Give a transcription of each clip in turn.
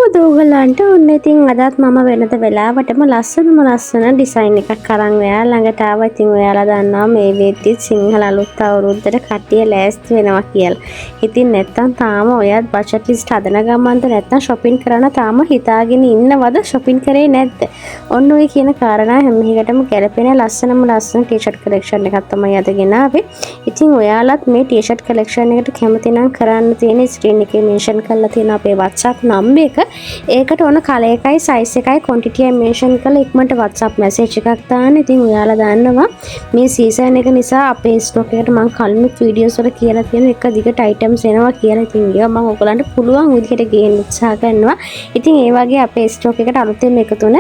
කොහොමද ඕගොල්ලන්ට? ඔන්න ඉතින් අදත් මම වෙනද වෙලාවටම ලස්සනම ලස්සන ඩිසයින් එකක් අරන් ඔයාලා ළඟට ආවා. ඉතින් ඔයාලා දන්නවා මේ වෙද්දිත් සිංහල අලුත් අවුරුද්දට කට්ටිය ලෑස්ති වෙනවා කියලා. ඉතින් නැත්තම් තාම ඔයත් බජට් ලිස්ට් හදන ගමන්ද, නැත්තම් ෂොපින් කරන්න තාම හිතාගෙන ඉන්නවද, ෂොපින් කරේ නැද්ද? ඔන්න ඔය කියන කාරණා හැම එකටම ගැලපෙන ලස්සනම ලස්සන ටී-ෂර්ට් කලෙක්ෂන් එකක් තමයි අද ගෙනාවේ. ඉතින් ඔයාලත් මේ ටී-ෂර්ට් කලෙක්ෂන් එකට කැමති නම් කරන්න තියෙන ස්ක්‍රීන් එකේ මෙන්ෂන් කරලා තියෙන අපේ WhatsApp number එක. ඒකට ඕන කලර් එකයි සයිස් එකයි ක්වොන්ටිටි එකයි මෙන්ෂන් කරලා ඉක්මනට WhatsApp message එකක් දාන්න. ඉතින් ඔයාලා දන්නවා මේ සීසන් එක නිසා අපේ ස්ටොක් එකට මං කලිනුත් වීඩියෝස් වල කියලා තියෙන එක දිගට අයිටම්ස් එනවා කියලා. ඉතින් ඒවා මං ඔයගොල්ලන්ට පුළුවන් විදිහට ගේන්න උත්සාහ කරනවා. ඉතින් ඒ වගේ අපේ ස්ටොක් එකට අලුතෙන් එකතු වුණ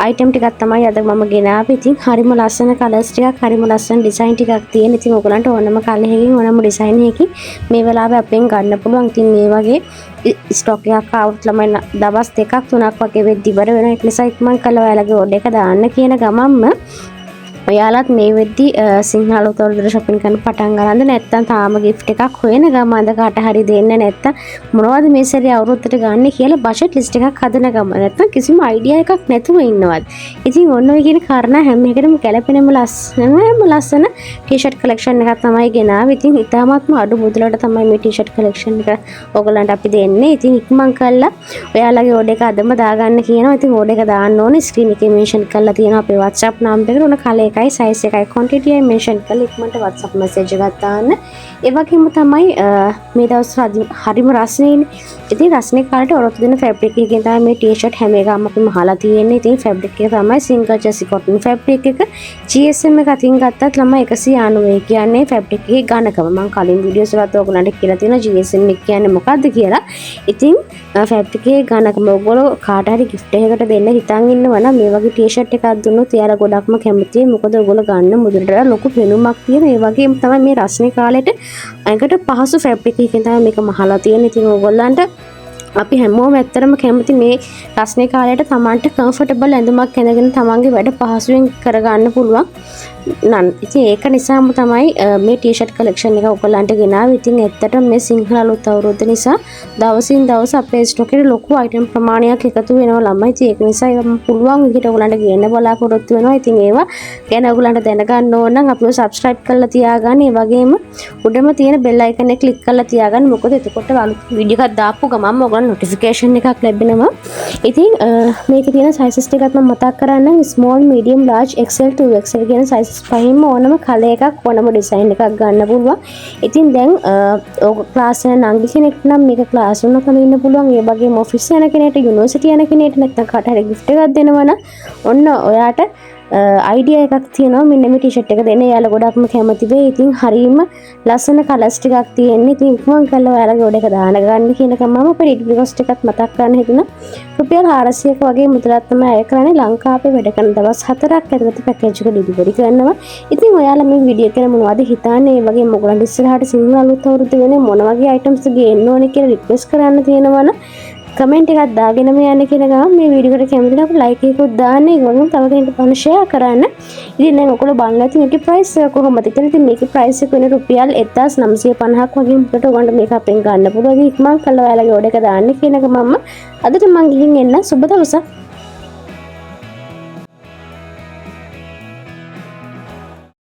අයිටම් ටිකක් තමයි අද මම ගෙනාවේ. ඉතින් හරිම ලස්සන කලර්ස් ටිකක්, හරිම ලස්සන ඩිසයින් ටිකක් තියෙන. ඉතින් ඔයගොල්ලන්ට ඕනම කලර් එකකින් ඕනම ඩිසයින් එකකින් මේ වෙලාවේ අපෙන් ගන්න පුළුවන්. ඉතින් මේ වගේ ස්ටොක් එකක් ආවොත් ළමයි දවස් 2ක් 3ක් වගේ වෙද්දි ඉවර වෙනවා. ඒක නිසා ඉක්මන් කරලා ඔයාලගේ ඕඩර් එක දාන්න කියන ගමන්ම, ඔයාලත් මේ වෙද්දි සිංහල අලුත් අවුරුද්දට ෂොපින් කරන්න පටන් ගන්නද, නැත්නම් තාම ගිෆ්ට් එකක් හොයන ගමන්ද, කාට හරි දෙන්න, නැත්නම් මොනවද මේ සැරේ අවුරුද්දට ගන්න කියලා බජට් ලිස්ට් එකක් හදන ගමන්, නැත්නම් කිසිම අයිඩියා එකක් නැතුව ඉන්නවද? ඉතින් ඔන්න ඔය කියන කාරණා හැම එකටම ගැලපෙනම ලස්සනම ලස්සන ටී-ෂර්ට් කලෙක්ෂන් එකක් තමයි ගෙනාවේ. ඉතින් ඉතාමත්ම අඩු මුදලට තමයි මේ ටී-ෂර්ට් කලෙක්ෂන් එක ඔයගොල්ලන්ට අපි දෙන්නේ. ඉතින් ඉක්මන් කරලා ඔයාලගේ ඕඩර් එක අදම දාගන්න කියනවා. ඉතින් ඕඩර් එක දාන්න ඕනේ ස්ක්‍රීන් එකේ මෙන්ෂන් කරලා තියෙන අපේ WhatsApp number එකට ඕන කලර් එකයි සයිස් එකයි ක්වොන්ටිටි එකයි මෙන්ෂන් කරලා ඉක්මනට WhatsApp message එකක් දාන්න. ඒ වගේම තමයි මේ දවස්වල හරිම රස්නේනේ. ඉතින් රස්නේ කාලේට ඔරොත්තු දෙන ෆැබ්‍රික් එකකින් තමයි මේ ටී-ෂර්ට් හැම එකම අපි මහලා තියෙන්නේ. ඉතින් ෆැබ්‍රික් එක තමයි සිංගල් ජර්සි කොටන් ෆැබ්‍රික් එක. GSM එක අතින් ගත්තත් ළමයි 190 කියන්නේ ෆැබ්‍රික් එකේ ඝනකම. මම කලින් වීඩියෝස් වලත් ඔයගොල්ලන්ට කියලා තියෙනවා GSM එක කියන්නේ මොකද්ද කියලා. ඉතින් ෆැබ්‍රික් එකේ ඝනකම ඔයගොල්ලෝ කාට හරි ගිෆ්ට් එකකට දෙන්න හිතන් ඉන්නවා නම් මේ වගේ ටී-ෂර්ට් එකක් දුන්නොත් එයාලා ගොඩක්ම කැමතියි. මොකද ඔයගොල්ලෝ ගන්න මුදලට වඩා ලොකු පෙනුමක් තියෙන. ඒ වගේම තමයි මේ රස්නේ කාලෙට ඇඟට පහසු ෆැබ්‍රික් එකකින් තමයි මේක මහලා තියෙන්නේ. ඉතින් ඔයගොල්ලන්ට අපි හැමෝම ඇත්තටම කැමති මේ රස්නේ කාලයට තමන්ට කම්ෆර්ටබල් ඇඳුමක් ඇඳගෙන තමන්ගේ වැඩ පහසුවෙන් කරගන්න පුළුවන් නන්. ඉතින් ඒක නිසාම තමයි මේ ටී-ෂර්ට් කලෙක්ෂන් එක ඔයගොල්ලන්ට ගෙනාවේ. ඉතින් ඇත්තටම මේ සිංහල අලුත් අවුරුද්ද නිසා දවසින් දවස අපේ ස්ටොක් එකට ලොකු අයිටම් ප්‍රමාණයක් එකතු වෙනවා ළමයි. ඉතින් ඒක නිසා ඒවා මම පුළුවන් විදිහට ඔයගොල්ලන්ට ගේන්න බලාපොරොත්තු වෙනවා. ඉතින් ඒවා ගැන ඔයගොල්ලන්ට දැනගන්න ඕන නම් අපිව සබ්ස්ක්‍රයිබ් කරලා තියාගන්න. ඒ වගේම උඩම තියෙන බෙල් අයිකන් එක ක්ලික් කරලා තියාගන්න. මොකද එතකොට අලුත් වීඩියෝ එකක් දාපු ගමන්ම ඔයගොල්ලන් නොටිෆිකේෂන් එකක් ලැබෙනවා. ඉතින් මේකේ තියෙන සයිසස් ටිකත් මම මතක් කරන්නම්. Small, medium, large, XL, 2XL කියන සයිසස් පහෙන්ම ඕනම කලර් එකක් ඕනම ඩිසයින් එකක් ගන්න පුළුවන්. ඉතින් දැන් ඔය ක්ලාස් යන නංගි කෙනෙක් නම් මේක ක්ලාස් වුණත් අඳින්න පුළුවන්. ඒ වගේම ඔෆිස් යන කෙනෙක්ට, යුනිවර්සිටි යන කෙනෙක්ට, නැත්නම් කාට හරි ගිෆ්ට් එකක් දෙනවා නම් ඔන්න ඔයාට අයිඩියා එකක් තියෙනවා මෙන්න මේ ටී-ෂර්ට් එක දෙන්න. එයාලා ගොඩක්ම කැමති වෙයි. ඉතින් හරිම ලස්සන කලර්ස් ටිකක් තියෙන්නේ. ඉතින් ඉක්මන් කරලා ඔයාලගේ ඕඩර් එක දාන ගන්න කියන ගමන්ම අපේ ඩෙලිවරි කොස්ට් එකත් මතක් කරන්න හිතුණා. රුපියල් 400ක වගේ මුදලක් තමයි අය කරන්නේ. ලංකාවේ වැඩ කරන දවස් 4ක් ඇතුළත පැකේජ් එක ඩෙලිවරි කරනවා. ඉතින් ඔයාලා මේ වීඩියෝ එක ගැන මොනවද හිතන්නේ? ඒ වගේම ඔයගොල්ලන්ට ඉස්සරහට සිංහල අලුත් අවුරුද්ද වෙන මොන වගේ අයිටම්ස් ගේන්න ඕනේ කියලා රික්වෙස්ට් කරන්න තියෙනවා නම් කමෙන්ට් එකක් දාගෙනම යන්න කියන ගමන්, මේ වීඩියෝ එකට කැමති නම් අපිට ලයික් එකකුත් දාන්න. ඒ වගේම තව කෙනෙක්ට බලන්න ෂෙයා කරන්න. ඉතින් දැන් ඔයගොල්ලෝ බලලා ඉතින් මේකේ ප්‍රයිස් එක කොහොමද කියලා. ඉතින් මේකේ ප්‍රයිස් එක වෙන රුපියල් 1950ක් වගේ මුදලට ඔයගොල්ලන්ට මේක අපෙන් ගන්න පුළුවන්. ඉතින් ඉක්මන් කරලා ඔයාලගේ ඕඩර් එක දාන්න කියන ගමන්ම අදට මං ගිහින් එන්න. සුබ දවසක්.